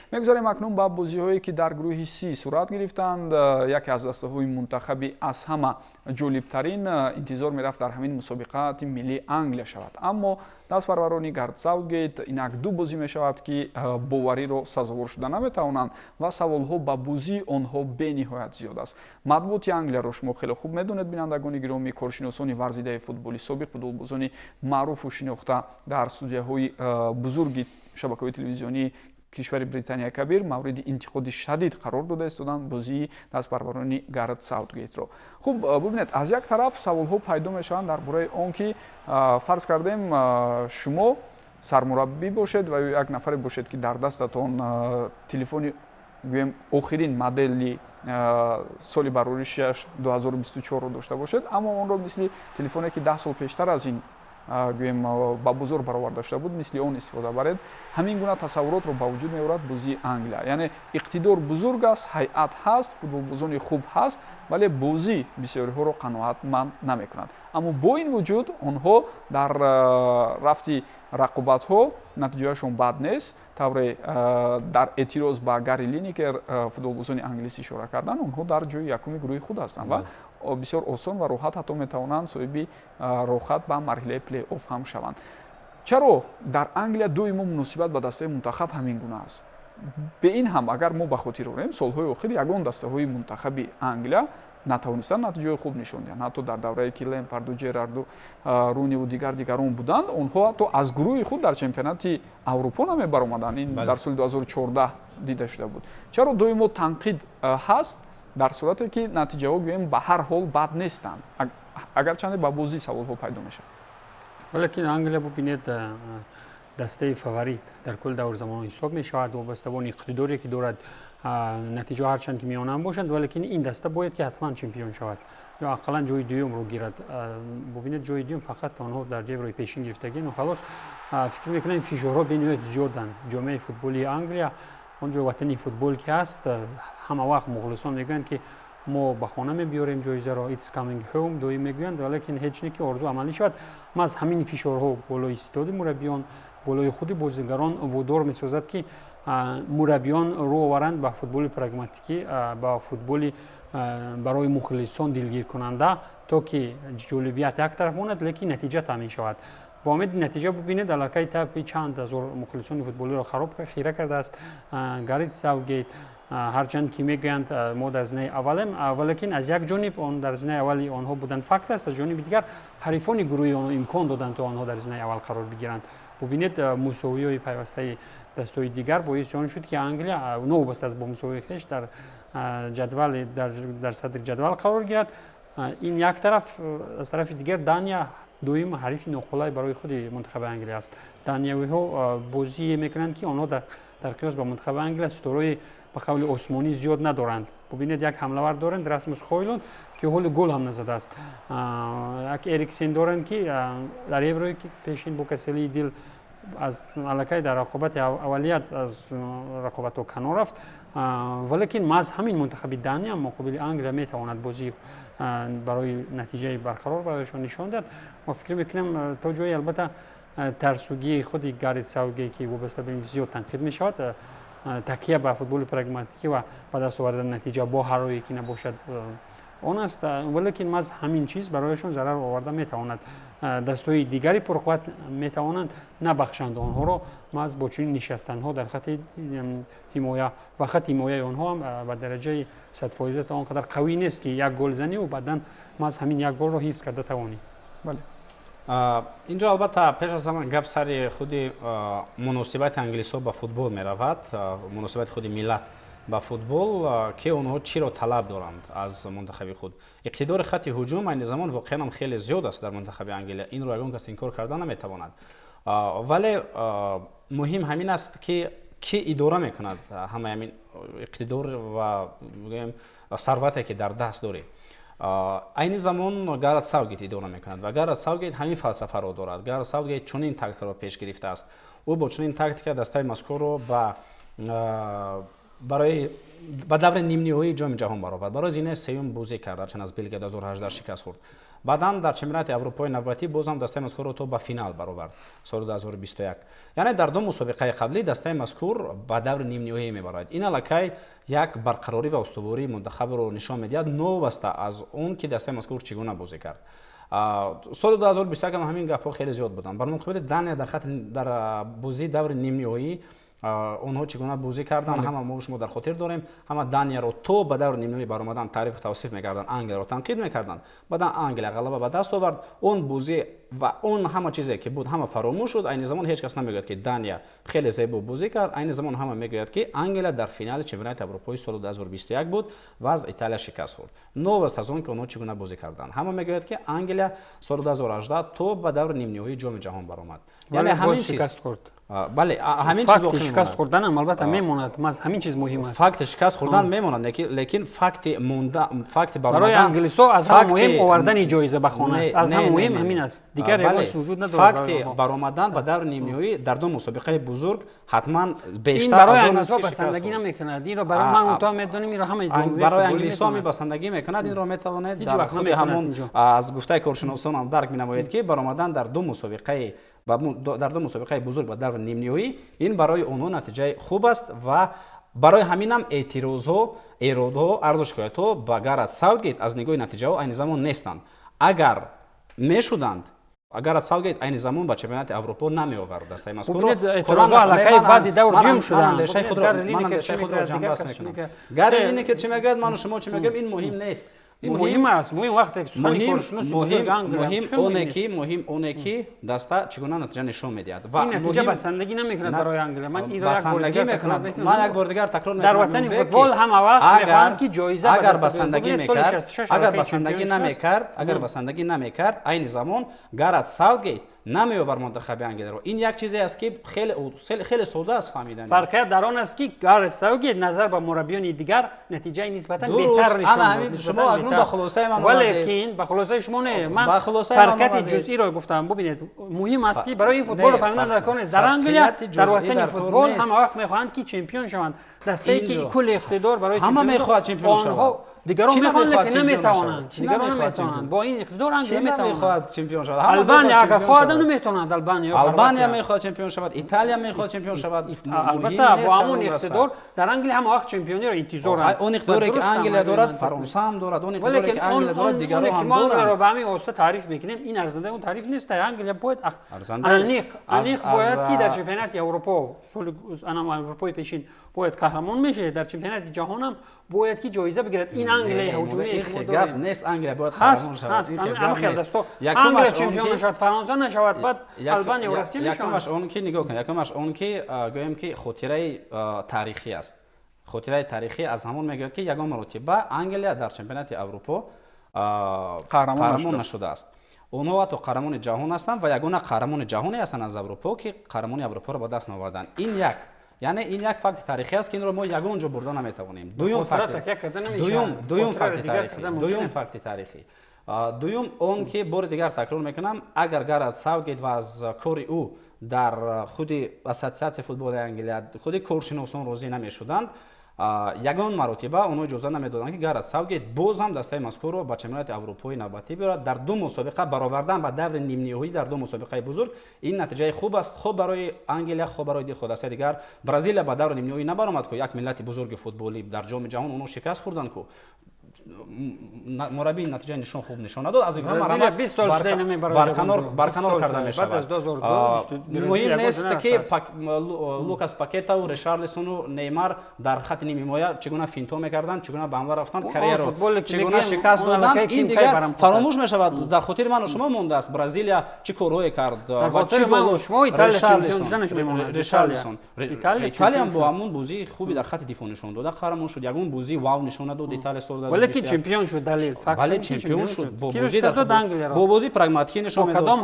Мегузарем акнун ба бозиҳое, ки дар гурӯҳи Си сурат гирифтанд. Яке аз дастаҳои мунтахаби аз ҳама ҷолибтарин интизор мерафт дар ҳамин мусобиқа тими миллии Англия шавад, аммо дастпарварони Гарет Саутгейт инак ду бозӣ мешавад, ки бовариро сазовор шуда наметавонанд ва саволҳо ба бозии онҳо бениҳоят зиёд аст. Матбуоти Англияро шумо хеле хуб медонед, бинандагони гиромӣ, коршиносони варзидаи футболи, собиқ футболбозони маъруфу шинохта дар студияҳои бузурги шабакаҳои телевизионии кишвари Британияи Кабир мавриди интиқоди шадид қарор дода истоданд бозии дастпарварони Гарет Саутгейтро. Хуб, бубинед, аз як тараф саволҳо пайдо мешаванд дар бораи он, ки фарз кардем, шумо сармураббӣ бошед ва ё як нафаре бошед, ки дар дастатон телефони, гӯем, охирин модели соли бароришиаш 2024-ро дошта бошед, аммо онро мисли телефоне, ки 10 сол пештар аз ин, гӯем, ба бозор бароварда шуда буд, мисли он истифода баред. Ҳамин гуна тасаввуротро ба вуҷуд меорад бозии Англия. Яъне иқтидор бузург аст, ҳайат ҳаст, футболбозони хуб ҳаст, вале бозӣ бисёриҳоро қаноатманд намекунад. Аммо бо ин вуҷуд онҳо дар рафти рақобатҳо натиҷаашон бад нест. Тавре дар эътироз ба Гарри Линикер футболбозони англис ишора карданд, онҳо дар ҷои якуми гурӯҳи худ ҳастанд ва бисёр осон ва роҳат ҳатто метавонанд соҳиби роҳхат ба марҳилаи плей-офф ҳам шаванд. Чаро дар Англия доимо муносибат ба дастаи мунтахаб ҳамин гуна аст? Бе ин ҳам, агар мо ба хотир орем, солҳои охир ягон дастаҳои мунтахаби Англия натавонистанд натиҷаҳои хуб нишон диҳанд. Ҳатто дар даврае, ки Лемпарду, Ҷерарду, Руниву дигар дигарон буданд, онҳо ҳатто аз гурӯҳи худ дар чемпионати Аврупо намебаромаданд. Ин дар соли 2014 дида шуда буд. Чаро доимо танқид ҳаст, дар сурате ки натиҷаҳо, гӯем, ба ҳар ҳол бад нестанд, агарчанде ба бозӣ саволҳо пайдо мешавад? Валекин Англия, бубинед, дастаи фаворит дар кулли давр замон ҳисоб мешавад, вобаста ба он иқтидоре, ки дорад. Натиҷаҳо ҳарчанд ки миёнаам бошанд, валекин ин даста бояд, ки ҳатман чемпион шавад ё ақаллан ҷои дуюмро гирад. Бубинед, ҷои дуюм фақат онҳо дар Еврои пешин гирифтагӣ. Ну халос, фикр мекунам, фишорҳо бениҳоят зиёданд. Ҷомеаи футболии Англия, он ҷо ватани футбол ки ҳаст, ҳама вақт мухлисон мегӯянд, ки мо ба хона мебиёрем ҷоизаро, "It's coming home" доим мегӯянд, валекин ҳеҷ не, ки орзу амалӣ шавад. Маҳз ҳамин фишорҳо болои истеъдоди мураббиён, болои худи бозигарон водор месозад, ки мураббиён рӯ оваранд ба футболи прагматикӣ, ба футболи барои мухлисон дилгиркунанда, то ки ҷолибият як тараф монад, лекин натиҷа таъмин шавад. Бо умеди натиҷа. Бубинед, аллакай табъи чанд ҳазор мухлисони футболиро хароб хира кардааст Гарет Саутгейт. Ҳарчанд ки мегӯянд, мо дар зинаи аввалем, валекин аз як ҷониб он дар зинаи аввали онҳо будан факт аст, аз ҷониби дигар ҳарифони гурӯҳи онҳо имкон доданд, то онҳо дар зинаи аввал қарор бигиранд. Бубинед, мусовиҳои пайвастаи дастҳои дигар боиси он шуд, ки Англия новобаста аз бо мусовии хеш дар ҷадвали дар садри ҷадвал қарор гирад. Ин як тараф. Аз тарафи дигар Дания дуюм ҳарифи ноқулай барои худи мунтахаби Англия аст. Даниявиҳо бозие мекунанд, ки онҳо дар қиёс ба мунтахаби Англия ситораи, ба қавли осмонӣ, зиёд надоранд. Бубинед, як ҳамлавар доранд, Расмус Хойлунд, ки ҳоли гол ҳам назадааст. Як Эриксен доранд, ки дар Еврои пешин бо каселии дил аз аллакай дар рақобати аввалият аз рақобатҳо канор рафт. Валекин маҳз ҳамин мунтахаби Дания муқобили Англия метавонад бозии барои натиҷаи барқарор барояшон нишон диҳад. Ма фикр мекунам, то ҷое албатта тарсугии худи Гарет Саутгейт, ки вобаста ба ин зиёд танқид мешавад, такя ба футболи прагматикӣ ва ба даст овардани натиҷа бо ҳар роҳе ки набошад он аст. Валекин маҳз ҳамин чиз барояшон зарар оварда метавонад. Дастҳои дигари пурқувват метавонанд набахшанд онҳоро маҳз бо чунин нишастанҳо дар хати ҳимоя, ва хати ҳимояи онҳо ҳам ба дараҷаи 100% он қадар қавӣ нест, ки як гол заниву баъдан маҳз ҳамин як голро ҳифз карда тавонӣ. Бале. Инҷо албатта пеш аз ҳама гап сари худи муносибати англисҳо ба футбол меравад, муносибати худи миллат ба футбол, ки онҳо чиро талаб доранд аз мунтахаби худ. Иқтидори хати ҳуҷум айни замон воқеан ҳам хеле зиёд аст дар мунтахаби Англия, инро ягон кас инкор карда наметавонад, вале муҳим ҳамин аст, ки кӣ идора мекунад ҳамаи ҳамин иқтидор ва, гӯем, сарвате, ки дар даст дорӣ. Айни замон Гарет Саутгейт идора мекунад ва Гарет Саутгейт ҳамин фалсафаро дорад. Гарет Саутгейт чунин тактикаро пеш гирифтааст. Ӯ бо чунин тактика дастаи мазкурро барои ба даври нимниҳоии Ҷоми Ҷаҳон баровард, барои зинаи сеюм бозӣ кард, ҳарчанд аз Белгия 2018 шикаст хӯрд. Баъдан дар чемпионати Аврупои навбатӣ боз ҳам дастаи мазкурро то ба финал баровард соли 2021. Яъне дар ду мусобиқаи қаблӣ дастаи мазкур ба даври нимниҳоӣ мебарад. Ин аллакай як барқарорӣ ва устувории мунтахабро нишон медиҳад, новобаста аз он ки дастаи мазкур чӣ гуна бозӣ кард. Соли 2021 ҳам ҳамин гапҳо хеле зиёд буданд. Бар муқобили Дания дар хати дар бозии даври нимниҳоӣ онҳо чӣ гуна бозӣ карданд, ҳама мо шумо дар хотир дорем. Ҳама Данияро то ба даври нимниҳоӣ баромадан таърифу тавсиф мекарданд, Англияро танқид мекарданд. Баъдан Англия ғалаба ба даст овард. Он бозӣ ва он ҳама чизе ки буд, ҳама фаромӯш шуд. Айни замон ҳеҷ кас намегӯяд, ки Дания хеле зебо бозӣ кард. Айни замон ҳама мегӯяд, ки Англия дар финали чемпионати Аврупои соли 2021 буд ва аз Италия шикаст хӯрд. Новобаста аз он ки онҳо чӣ гуна бозӣ карданд, ҳама мегӯяд, ки Англия соли 2018 то ба даври нимниҳоии Ҷоми ҷаҳон баромад. Яъне ҳамин чиз, бале, ҳамин чиз воқеъ шикаст хӯрданам албатта мемонад. Маз ҳамин чиз муҳим аст. Факти шикаст хӯрдан мемонад, лекин факти монда, факти баромадан барои англисо аз ҳама муҳим овардани ҷоиза ба хона аст. Аз ҳама муҳим ҳамин аст, дигар ягон чиз вуҷуд надорад. Факти баромадан ба даври нимниҳоӣ дар ду мусобиқаи бузург ҳатман бештар аз он аст, ки басандагӣ намекунад. Инро барои ман то медонем, инро ҳама барои англисо басандагӣ мекунад. Инро метавонед дар худи ҳамон аз гуфтаи коршиносон ҳам дарк менамоед, ки баромадан дар ду мусобиқаи дар ду мусобиқаи бузург ба даври нимниҳоӣ ин барои онҳо натиҷаи хуб аст ва барои ҳаминам эътирозҳо, эродҳо, арзу шикоятҳо ба Гарат Саутгейт аз нигоҳи натиҷаҳо айни замон нестанд. Агар мешуданд, Гарат Саутгейт айни замон ба чемпионати Аврупо намеовард дастаи мазкурро. Ман андешаи худро ҷамъбаст мекунам. Гарри Линекер чӣ мегӯяд, ману шумо чӣ мегӯем, ин муҳим нест. Муҳим аст. Муҳим вақте муҳим оне ки даста чӣ гуна натиҷа нишон медиҳад. Ва ин натиҷа басандагӣ намекунад барои Англия. Ман инро басандагӣ мекунад. Ман як бор дигар такрор мекунам, дар ватани футбол ҳама вақт мехоҳанд, ки ҷоиза. Агар басандагӣ мекард, агар басандагӣ намекард, агар басандагӣ намекард, айни замон Гарат Саутгейт намеовар мунтахаби Англияро. Ин як чизе аст, ки хеле хеле сода аст фаҳмидани. Фарқият дар он аст, ки Гарет Саутгейт назар ба мураббиёни дигар натиҷаи нисбатан беҳтар нишон дод. Шумо акнун ба хулосаи ман валекин ба хулосаи шумо не, ман фарқияти ҷузъиро гуфтам. Бубинед, муҳим аст, ки барои ин футболро фаҳмидан дар кор нест. Дар Англия, дар ватани футбол, ҳама вақт мехоҳанд, ки чемпион шаванд. Дастае ки кулли иқтидор барои ҳама мехоҳад чемпион шавад. Дигарон мехоҳанд, лекин наметавонанд. Дигарон наметавонанд. Бо ин иқтидор Англия метавонад чемпион шавад. Албания агар хоҳад, наметавонад. Албания Албания мехоҳад чемпион шавад, Италия мехоҳад чемпион шавад. Албатта, бо ҳамон иқтидор дар Англия ҳама вақт чемпиониро интизоранд. Он иқтидоре ки Англия дорад, Фаронса ҳам дорад. Он иқтидоре ки Англия дорад, дигарон ҳам доранд. Англияро ба ҳамин восита таъриф мекунем, ин арзандаи он таъриф нест. Англия бояд аниқ бояд, ки дар чемпионати Аврупо соли Аврупои пешин бояд қаҳрамон мешавад, дар чемпионати ҷаҳонам бояд ки ҷоиза бигирад. Ин Англияи ҳуҷумие гап нест. Англия бояд қаҳрамон шавад. Англия чемпион нашавад, Фаронса нашавад, баъд Албания ва Россия. Якумаш он ки, нигоҳ кунед, якумаш он ки гӯем, ки хотираи таърихӣ аст. Хотираи таърихӣ аз ҳамон мегӯяд, ки ягон маротиба Англия дар чемпионати Аврупо қаҳрамон нашудааст. Онҳо ҳатто қаҳрамони ҷаҳон ҳастанд ва ягона қаҳрамони ҷаҳоне ҳастанд аз Аврупо, ки қаҳрамони Аврупоро ба даст наоварданд. Ин як, яъне ин як факти таърихӣ аст, ки инро мо ягон ҷо бурда наметавонем. Дуюм факти таърихӣ, дуюм факти таърихӣ, дуюм он ки бори дигар такрор мекунам, агар Гарат Саутгейт ва аз кори ӯ дар худи ассотсиатсияи футболи Англия худи коршиносон розӣ намешуданд, ягон маротиба онҳо иҷоза намедоданд, ки Гарат Саутгейт боз ҳам дастаи мазкурро ба чемпионати Аврупои навбатӣ биёрад. Дар ду мусобиқа баровардан ба даври нимниҳоӣ дар ду мусобиқаи бузург ин натиҷаи хуб аст, хуб барои Англия, хуб барои дилхоҳ дастаи дигар. Бразилия ба даври нимниҳоӣ набаромад ку, як миллати бузурги футболӣ дар Ҷоми ҷаҳон онҳо шикаст хӯрданд ку. Мураббӣ натиҷаи нишон хуб нишон надод, аз ин барканор карда мешавад. Муҳим нест, ки Лукас Пакетаву Ришарлисону Неймар дар хати нимҳимоя чӣ гуна финто мекарданд, чӣ гуна ба ҳамла рафтанд, карьераро чӣ гуна шикаст доданд, ин дигар фаромӯш мешавад. Дар хотири ману шумо мондааст, Бразилия чӣ корҳое кард ва чӣ Ришарлисон. Италиям бо ҳамон бозии хуби дар хати дифоъ нишон дода қаҳрамон шуд. Ягон бозии вау нишон надод Италия соли. Валекин чемпион шуд, далел. Бале, чемпион шуд. Бо бозӣ бо бозии прагматикӣ нишон медод.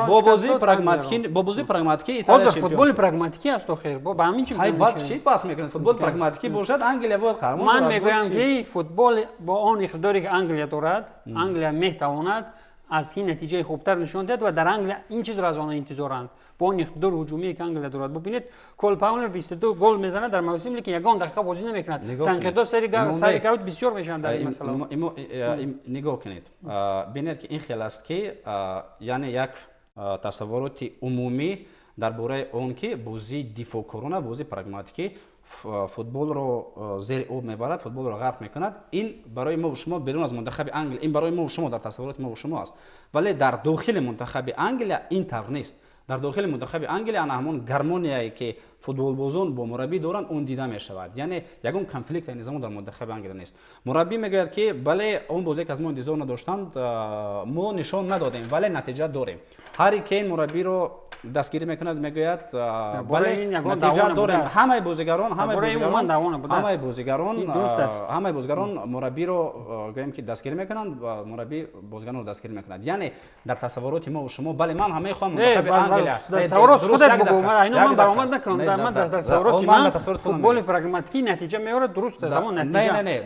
Бо бозии прагматикӣ, бо бозии прагматикӣ Италия чемпион шуд. Футболи прагматикӣ аст охир. Бо ба ҳамин чемпион. Хай, баъд чӣ пас мекунад? Футбол прагматикӣ бошад, Англия бояд қаҳрамон шавад. Ман мегӯям, ки футбол бо он иқтидоре ки Англия дорад, Англия метавонад аз ин натиҷаи хубтар нишон диҳад ва дар Англия ин чизро аз онҳо интизоранд. Бо Бо он иқтидори ҳуҷумие ки Англия дорад, бубинед, Кол Палмер 22 гол мезанад дар мавсим, лекин ягон дақиқа бозӣ намекунад. Танқидҳо сари Гаут бисёр мешаванд дар ин масъала. Нигоҳ кунед, бинед, ки ин хел аст, ки яъне як тасаввуроти умумӣ дар бораи он ки бозии дифоъкорона, бозии прагматикӣ футболро зери об мебарад, футболро ғарқ мекунад, ин барои мову шумо берун аз мунтахаби Англия, ин барои мову шумо дар тасаввуроти мову шумо аст. Вале дар дохили мунтахаби Англия ин тавр нест. Дар дохили мунтахаби Англия ана ҳамон гармонияе, ки футболбозон бо мураббӣ доранд, он дида мешавад. Яъне ягон конфликт айни замон дар мунтахаби Англия нест. Мураббӣ мегӯяд, ки бале, он бозе, ки аз мо интизор надоштанд, мо нишон надодем, вале натиҷа дорем. Ҳарри Кейн мураббиро дастгирӣ мекунад, мегӯяд, бале, натиҷа дорем. Ҳамаи бозигарон мураббиро, гӯем ки, дастгирӣ мекунанд ва мураббӣ бозигаронро дастгирӣ мекунад. Яъне дар тасаввуроти мо шумо, бале, ман ҳам мехоҳам мунтахаби Англия. Дар тасаввуроти ман футболи прагматикӣ натиҷа меорад, дуруст аст. Не, не, не,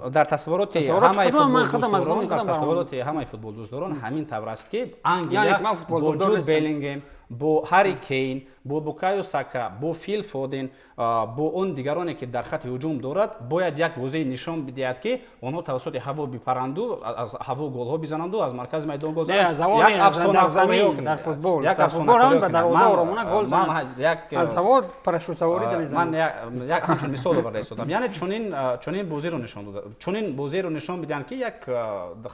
дар тасаввуроти ҳамаи футболдӯстдорон, дар тасаввуроти ҳамаи футболдӯстдорон ҳамин тавр аст, ки Англия бо Ҷуд Беллингем, бо Ҳарри Кейн, бо Букайо Сака, бо Фил Фоден, бо он дигароне, ки дар хатти ҳуҷум дорад, бояд як бозӣ нишон бидиҳад, ки онҳо тавассути ҳаво бипаранду, аз ҳаво голҳо бизананду, аз маркази майдон гол зананд. Як футбол, як аз ҳаво парашютсаворӣ. Ман як ҳамчун мисол оварда истодам. Яъне чунин бозиро нишон дода, чунин бозиро нишон бидиҳанд, ки як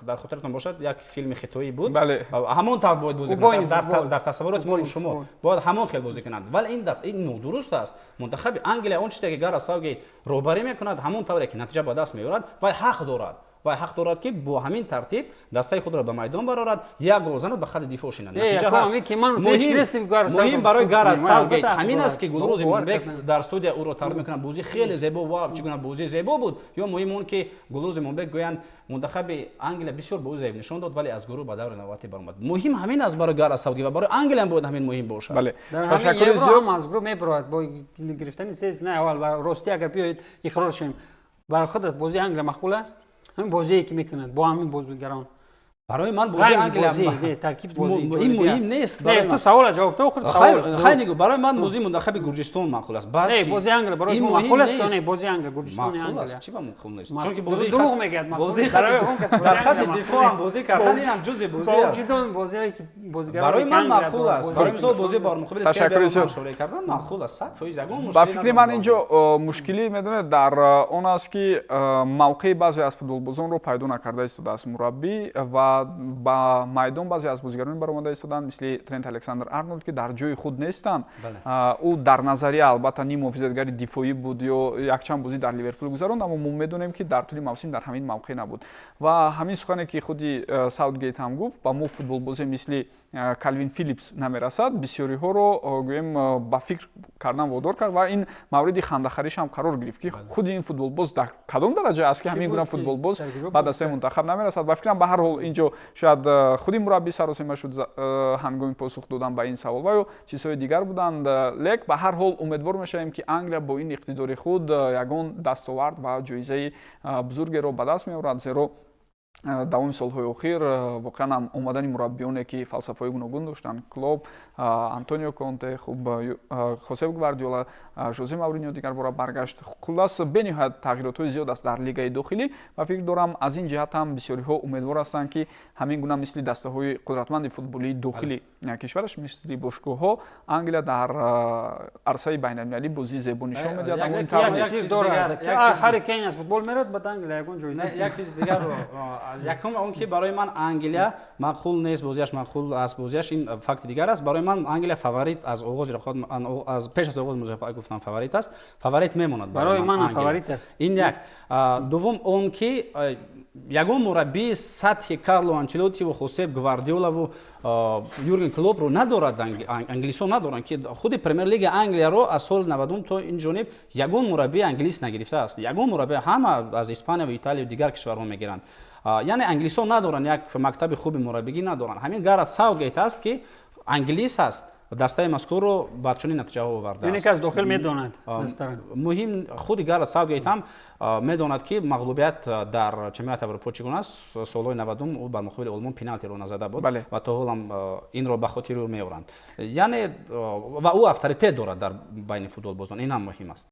дар хотиратон бошад, як филми хитоӣ буд, ҳамон тавр бояд бозӣ кунад. Дар тасаввуроти мо шумо бояд ҳамон хел бозӣ кунанд, вале ин нодуруст аст. Мунтахаби Англия, он чизе, ки Гарет Саутгейт роҳбарӣ мекунад, ҳамон тавре ки натиҷа ба даст меорад, вай ҳақ дорад, вай ҳақ дорад, ки бо ҳамин тартиб дастаи худро ба майдон барорад, як гол занад, ба хатти дифоъ шинад. Муҳим барои Гарет Саутгейт ҳамин аст, ки Гулрӯз Имонбек дар студия ӯро таъриф мекунад: бозӣ хеле зебо ва чӣ гуна бозии зебо буд, ё муҳим он, ки Гулрӯз Имонбек гӯянд, мунтахаби Англия бисёр бозӣ заиф нишон дод, вале аз гурӯҳ ба даври навбатӣ баромад? Муҳим ҳамин аст барои Гарет Саутгейт ва барои Англия бояд ҳамин муҳим бошад. Бале. Ташаккури зиёд. Аз гурӯҳ мебарояд бо гирифтани се зинаи аввал. Ва ростӣ, агар биёед иқрор шавем, бар худат бозии Англия маъқул аст, ҳамин бозие, ки мекунад бо ҳамин бозигарон? Барои ман бозии Англия ин муҳим нест. Ту савола ҷавоб то охир. Хай, нигоҳ, барои ман бозии мунтахаби Гурҷистон маъқул аст. Не, бозии Англия барои шумо маъқул аст? Не, бозии Англия, Гурҷистони Англия. Чӣ ба маъқул нест? Чунки бозии дурӯғ мегӯяд. Бозии дар хатти дифоъ ҳам бозӣ кардан, ин ҳам ҷузъи бозӣ аст. Бозие ки бозигарон барои ман маъқул аст. Барои мисол, бозии бар муқобили Сербия шӯрӣ кардан маъқул аст, 100%, ягон мушкилӣ. Ба фикри ман, инҷо мушкилӣ, медонед, дар он аст, ки мавқеи баъзе аз футболбозонро пайдо накарда истодааст мураббӣ ва ба майдон баъзе аз бозигарони баромада истоданд, мисли Трент Александр Арнолд, ки дар ҷои худ нестанд. Ӯ дар назария, албатта, ним муҳофизатгари дифоӣ буд ё якчанд бозӣ дар Ливерпул гузаронд, аммо мо медонем, ки дар тӯли мавсим дар ҳамин мавқеъ набуд. Ва ҳамин сухане, ки худи Саутгейт ҳам гуфт, ба мо футболбозе мисли Калвин Филипс намерасад, бисёриҳоро, гӯем, ба фикр кардан водор кард ва ин мавриди хандахариш ҳам қарор гирифт, ки худи ин футболбоз дар кадом дараҷа аст, ки ҳамин гуна футболбоз ба дастаи мунтахаб намерасад. Ба фикрам, ба ҳар ҳол, инҷо шояд худи мураббӣ саросема шуд ҳангоми посух додан ба ин савол ва ё чизҳои дигар буданд. Лек ба ҳар ҳол умедвор мешавем, ки Англия бо ин иқтидори худ ягон дастовард ва ҷоизаи бузургеро ба даст меорад, зеро давоми солҳои охир воқеан ҳам омадани мураббиёне, ки фалсафаҳои гуногун доштанд, Клоп, Антонио Конте, хуб, Хосеп Гвардиола, Жозе Мауриньо дигар бора баргашт, хуллас, бениҳоят тағйиротҳои зиёд аст дар лигаи дохилӣ. Ва фикр дорам, аз ин ҷиҳат ҳам бисёриҳо умедвор ҳастанд, ки ҳамин гуна мисли дастаҳои қудратманди футболии дохили кишвараш, мисли бошгоҳҳо, Англия дар арсаи байналмилалӣ бозии зебо нишон медиҳад. Ҳарри Кейн аз футбол мерад, баъд Англия ягон ҷоиза. Як чизи дигарро. Якум он ки барои ман Англия маъқул нест, бозиаш маъқул аст, бозиаш, ин факти дигар аст. Барои ман Англия фаворит аз оғози рақобат, аз пеш аз оғози мусобиқа гуфтам, фаворит аст, фаворит мемонад. Барои ман фаворит аст. Ин як. Дуввум он ки ягон мураббии сатҳи Карло Анчелоттиву Хосеп Гвардиолаву Юрген Клопро надорад, англисҳо надоранд, ки худи Премер-лига Англияро аз соли 90 то ин ҷониб ягон мураббии англис нагирифтааст. Ягон мураббӣ, ҳама аз Испания ва Италия дигар кишварҳо мегиранд. Яъне англисҳо надоранд, як мактаби хуби мураббигӣ надоранд. Ҳамин Гарет Саутгейт аст, ки англис аст. Дастаи мазкурро ба чунин натиҷаҳо овардааст. Яъне ки аз дохил медонад. Муҳим, худи Гарет Саутгейт ҳам медонад, ки мағлубият дар чемпионати Аврупо чӣ гуна аст. Солҳои 90-ум ӯ бар муқобили Олмон пеналтиро назада буд ва то ҳол ҳам инро ба хотири ӯ меоранд. Яъне ва ӯ авторитет дорад дар байни футболбозон, ин ҳам муҳим аст.